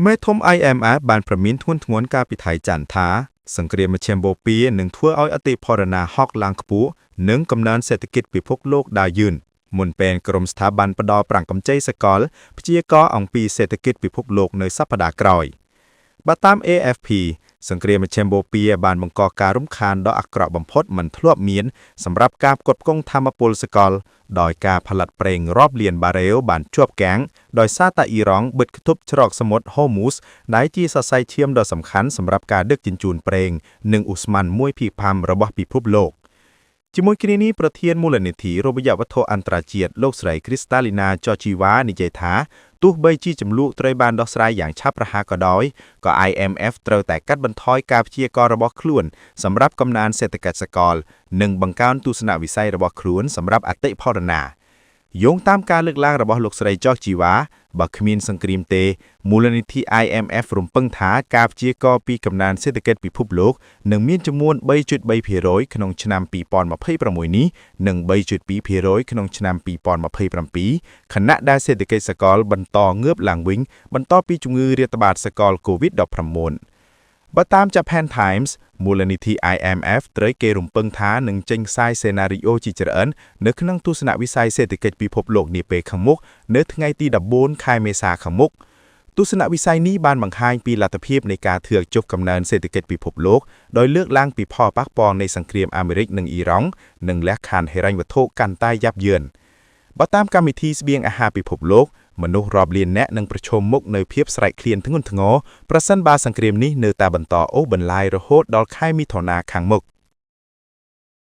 មេធំ IMF បានព្រមានធ្ងន់ធ្ងរកាលពីថ្ងៃច័ន្ទថា សង្គ្រាមមជ្ឈិមបូព៌ានឹងធ្វើឲ្យអតិផរណាហក់ឡើងខ្ពស់និងកំណើនសេដ្ឋកិច្ចពិភពលោកដើរយឺនមុនពេលក្រុមស្ថាប័នផ្ដល់ប្រាក់កម្ចីសកលព្យាករណ៍អំពីសេដ្ឋកិច្ចពិភពលោកនៅសប្តាហ៍ក្រោយបើតាម AFP សង្គ្រាមមជ្ឈិមបូព៌ាបានបង្កការរំខានដ៏អាក្រក់បំផុតមិនធ្លាប់មានសម្រាប់ការផ្គត់ផ្គង់ថាមពលសកលដោយការផលិតប្រេងរាប់លានបារ៉េលបានជាប់គាំងដោយសារតែអ៊ីរ៉ង់បិទខ្ទប់ច្រកសមុទ្រហូមូសដែលជាសរសៃឈាមដ៏សំខាន់សម្រាប់ការដឹកជញ្ជូនប្រេងនិងឧស្ម័ន1ភាគ5របស់ពិភពលោកជាមួយគ្នានេះប្រធានមូលនិធិរូបិយវត្ថុអន្តរជាតិលោកស្រីគ្រីស្តាលីណាចជីវ៉ានិយាយថាទោះបីជាចំនួនត្រូវបានដោះស្រាយយ៉ាងឆាប់រហ័សក៏ដោយក៏ IMF ត្រូវតែកាត់បន្ថយការព្យាករណ៍របស់ខ្លួនសម្រាប់កំណើនសេដ្ឋកិច្ចសកល និងបង្កើនទស្សនវិស័យរបស់ខ្លួនសម្រាប់អតិផរណាយោងតាមការលើកឡើងរបស់លោកស្រីចកជីវ៉ាបើគ្មានសង្គ្រាមទេមូលនិធិ IMF រំពឹងថាការព្យាករណ៍ពីកំណើនសេដ្ឋកិច្ចពិភពលោកនឹងមានចំនួន3.3%ក្នុងឆ្នាំ2026នេះនិង3.2%ក្នុងឆ្នាំ2027ខណៈដែលសេដ្ឋកិច្ចសកលបន្តងើបឡើងវិញបន្ទាប់ពីជំងឺរាតត្បាតសកល COVID-19 បើតាម Japan Times មូលនិធិ IMF ត្រូវគេរំពឹងថានឹងចេញផ្សាយសេណារីយ៉ូជាច្រើននៅក្នុងទស្សនវិស័យសេដ្ឋកិច្ចពិភពលោកនាពេលខាងមុខនៅថ្ងៃទី14ខែមេសាខាងមុខទស្សនវិស័យនេះបានបង្ហាញពីលទ្ធភាពនៃការធ្លាក់ចុះកំណើនសេដ្ឋកិច្ចពិភពលោកដោយលើកឡើងពីផលប៉ះពាល់នៃសង្គ្រាមអាមេរិកនិងអ៊ីរ៉ង់និងលក្ខខណ្ឌហិរញ្ញវត្ថុកាន់តែយ៉ាប់យ៉ឺនបើតាមកម្មវិធីស្បៀងអាហារពិភពលោកមនុស្សរាប់លាននាក់នឹងប្រឈមមុខនៅភាពស្រេកឃ្លានធ្ងន់ធ្ងរប្រសិនបើសង្គ្រាមនេះនៅតែបន្តអូសបន្លាយរហូតដល់ខែមិថុនាខាងមុខ។